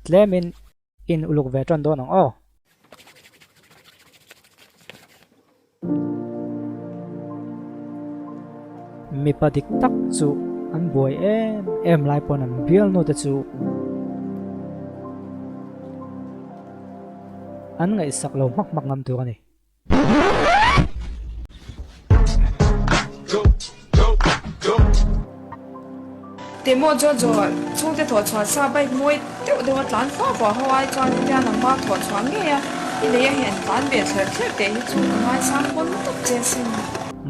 Tlemin in uluk ve tan dawn ang aw. Mipa dik tak chu an buai em em lai pawn an bialnu te chu an ngaihsak lo hmak hmak ngam tur a ni. Temo Jojo chhungte thawh chhuah sa bike mawi deuh deuh a tlan fua fua ho ai chuan hetia nangma thawh chhuah ngei a, i lei a hian tlan ve thler thler teh hi chu ka ngaisang pawn lutuk che sin.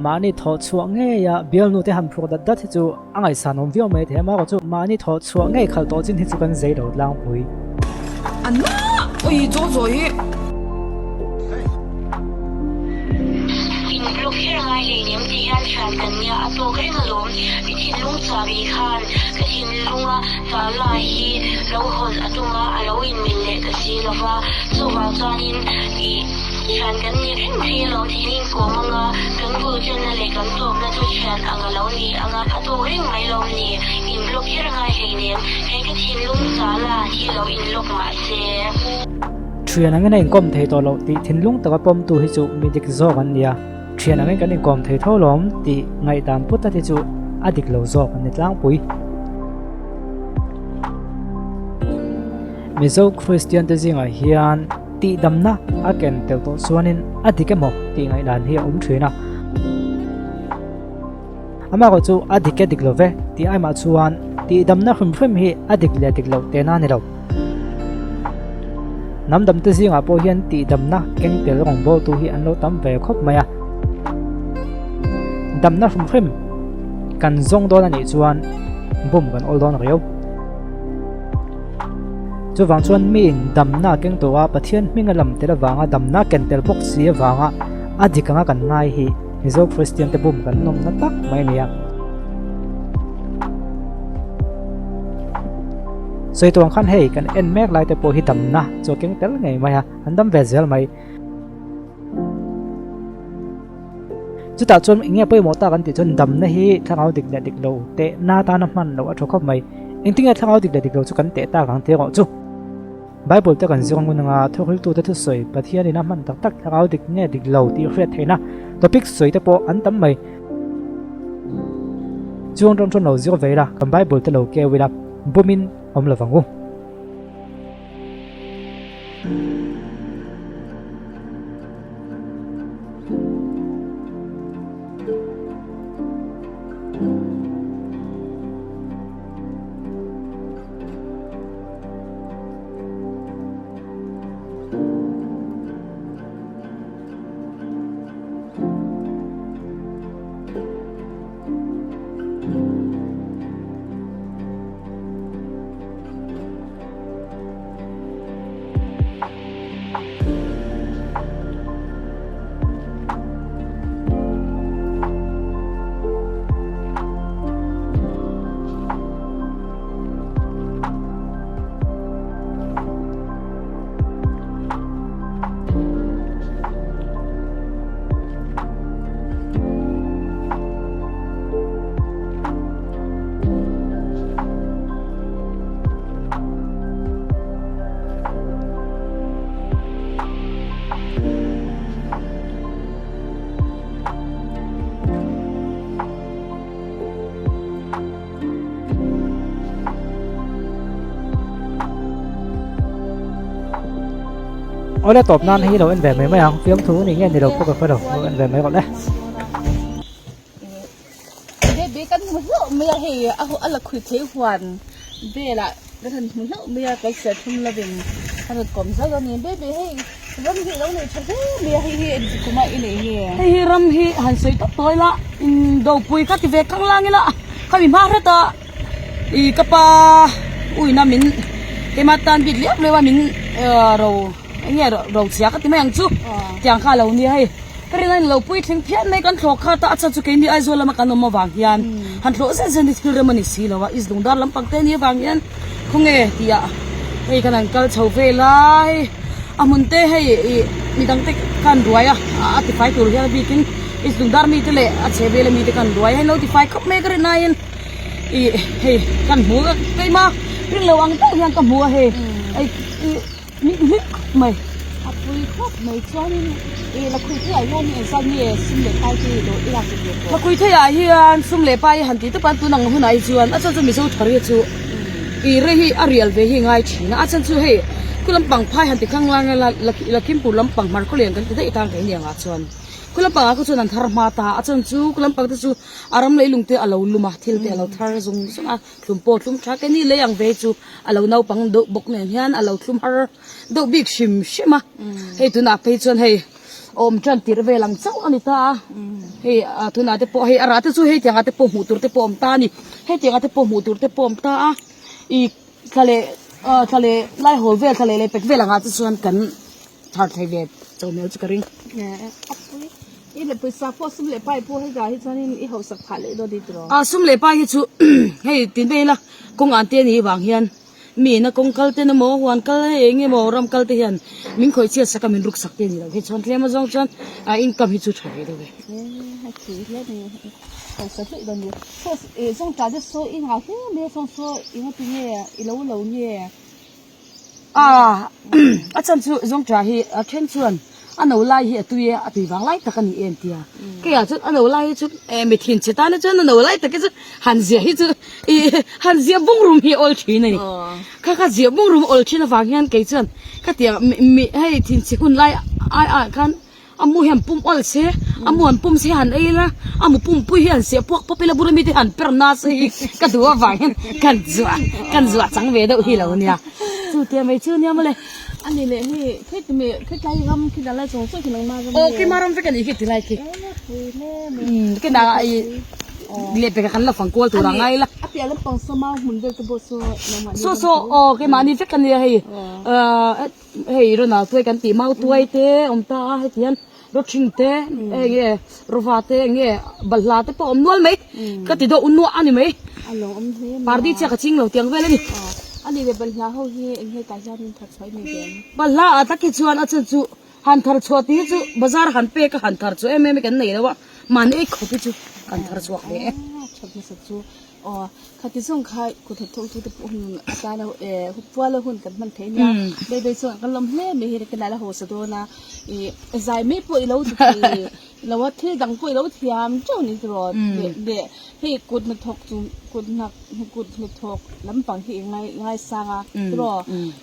Mahni thawh chhuah ngei a bialnu te han phur dat dat hi chu a ngaihsan awm viau mai thei a, amaherawh chu mahni thawh chhuah ngei khalh tawh chin hi chu kan zei lo tlangpui. A na! Ui Jojo hi! In block her ngai hleinem ti hian thian kan nia a tawk reng alawm. I thinlung chahbi khan ka thinlunga tala hi lo hawn a tum a, a lo inmil leh ta si lo va. Chuvang chuanin i thian kan ni reng thei alawm ti hian inkawm anga kan bul chenna leh kan tawpna chu thian ang a lo ni anga a tawk reng mai lawm ni. In block her ngai hleinem he ka thinlung tala hi lo inlock mahse. Thian angin a inkawm thei tawh loh tih thinlung taka pawmtu hi chu mi dik zawk an ni a, thian angin kan inkawm thei tho lawm tih ngaihdan put tlat hi chu a dik lo zawk an ni tlangpui. Mizo Kristian te zingah hian tihdamna a ken tel tawh chuanin a dik emaw tih ngaihdan hi a awm thin a. Amaherawh chu a dik e dik lo ve tih aimah chuan tihdamna hrim hrim hi a dik leh dik loh tehna a ni lo. Hnam damte zingah pawh hian tihdamna keng tel rawngbawltu hi an lo tam ve khawp mai a. Damna hrim hrim kan zawng dawn a nih chuan bum kan awl dawn riau. Chuvang chuan miin damna keng tawha Pathian hminga lam tel avanga damna ken tel bawk si avanga a dik anga kan ngai hi Mizo Kristian te bum kan nawmna tak mai a ni a. Sawi tuang khan hei kan en mek lai te pawh hi damna chu a keng tel ngei mai a, an dam ve zel mai. Chutah chuan eng nge pawimawh tak an tih chuan damna hi thlarau dik leh dik lo tehna atana hman loh a tha khawp mai. Engtin nge thlarau dik leh dik lo chu kan teh tak ang tih erawh chu Bible te kan zir ngun anga thuhriltute thusawi Pathianin a hman tak tak thlarau dik nge dik lo tih hriat theihna topic sawi te pawh an tam mai. Chuang ram chuan lo zir ve ila, kan Bible te lo keu ila, bumin awm lo vang u. Awle tawp nan hi lo en ve mai mai ang fiamthu ni nge ni lo pawh ka hre lo lo en ve mai rawh le. Baby kan hmu hlauh mai a hei a a la khui thei huan velah kan han hmu hlauh mai a kan ser thum lovin a rawn kawm zauh a ni baby hei ram hi ilo nei tha hle mai a hei hi engti kuma i nei nge hei hi ram hi han sawi tawp tawh ila in dopui kha ti ve khang lang ila khami hma hret a ih ka pa uina min keimah tan bik liau liau a min ro eng nge ro chhia ka ti mai ang chu tiang kha a lo nia hei. Ka rin a inlo puitling phian mai kan thlawh khat a, a chhan chu keini Aizawl lama kan awm avang hian han thlawh zen zen hi thil rem a ni si lo a, East Lungdar lampang te a nih avang hian khawnge tih ah hei kan han kal chho vel a, hei a hmun te hei ih midang te khan ruai a, a tifai tur hian a bikin East Lungdar mite leh a chheh vela mite khan ruai a, hei lo tifai khawp mai ka rin aiin ih hei kan hmu keimah rin lo ang deuh hian ka hmu a hei. Ei i min hlim khawp mai. A pui khawp mai chuanin i lakhuih theiah hian engzat nge sum leh pai te i lo i lak ve tawh? Lakhuih theiah hian sum leh pai han tih tawp a tun ang hunah hi chuan a chhan chu Mizo thar hi chu i rei hi a rial ve hi ngai thin a, a chhan chu hei khu lampang phai han ti khang lang ila Lakhimpur lampang hmar khawlian kan ti daih tang kei ni angah chuan khu lampangah kha chuan an thar hma ta a, a chhan chu khu lampang te chu a ram leilung te a lo lum a thil te a lo thar zung zung a. Thlum pawh thlum tha ke ni lei ang ve chu a lo naupang deuh bawk nen hian a lo thlum har deuh bik hrim hrim a hei tunah phei chuan hei awm tan tirh vel ang chauh a ni ta a hei ah tunah te pawh hei a rah te chu hei tiangah te pawh hmuh tur te pawh a awm ta a ni hei tiangah te pawh hmuh tur te pawh a awm ta a ih thla leh ah thla leh lai hawl vel thla leh leh pek vel angah te chuan kan thar thei ve chauh hmel chu ka ring. I leh pawisa pawh sum leh pai pawh heta hi chuanin i hausak phah leh dawn tih tiraw? A sum leh pai hi chu hei tin mai ila kawng an te anih vang hian mi ina kawng kal ten emaw huan kal hei eng emaw ram kal te hian min khawih chhiat sak a min ruk sak te ani lo hei chuan tlem azawng chuan a income hi chu tha ve deuh e. A khi hle mai hausa hleuh dawn ni. Saw zawngtah te saw i ngah hle mai a saw saw engati nge i lo lo nge? A a chan chu zawngṭah hi a then chuan a no lai hi a tui a, a tui vang lai tak a ni em tia. Keiah chuan a no lai hi chu eh mi thin chhe tan chuan a no lai tak hi chu han ziah hi chu ih han ziah bawngrum hi a awl thin a ni. Kha kha ziah bawngrum a awl thin avang hian kei chuan khatiang mi mi hei thin chhe hun lai ai ah khan A mu hian pum awlh se, a mu an pum se han ei ila, a mu pumpui hi han seh puak pawp ila bula mite han per na se hi ka duh avang hian kan zuah kan zuah chang ve deuh hi lo nia. Chu tia mai chu nia mawle. A ni leh hei khi timi khi tlai ram khi dal lai chung chung khi nangma ram Aw kima ram vek a nih khi tilai khi. Umm kinah i leh peka kan la fang kual tur a ngai la. A piah lampang saw mau hmun vel te pawh saw nangmah ni Saw saw aw keimahni vek a nia hei ahh Hei Ronald tuai kan tih mau tuai te awm ta a heti hian rawthing te hei nge rawva te eng nge balhla te pawh a awm nual mai ka ti deuh nuah a ni mai pardi chiah ka ching lo tiang vel a ni. Balhla ah tak hi chuan a chan chu han thar chhuah tih hi chu bazar han pek a han thar chhuah em em hi kan nei lo a mahni ei khawp hi chu kan thar chhuak ve e. Aw, khati zawng kha kut hnathawk tu te pawh hun atana eh puala hun kan hman thei nia. Baby chuan kan lawm hle mai hi kan la hausa dawn a, ih zai mai pawh i lo ti thei lo a, thil dang pawh i lo thiam teuh ni tiraw leh leh hei kut hnathawk chu kut hna kut hnathawk lampang hi i ngai ngaisang a tiraw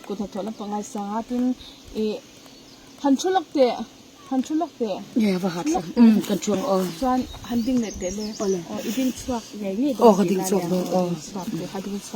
kut hnathawk lampang ngaisang a tin ih han thu lawk teh. Han thu lawk teh. Nge va hat lawk. Umm kan thu ang aw. Chuan han ding leh teh le. Awle. Aw i ding chhuak ngei ngei dawn. Aw ka ding chhuak dawn aw. Ding chhuak teh ka ding chhuak.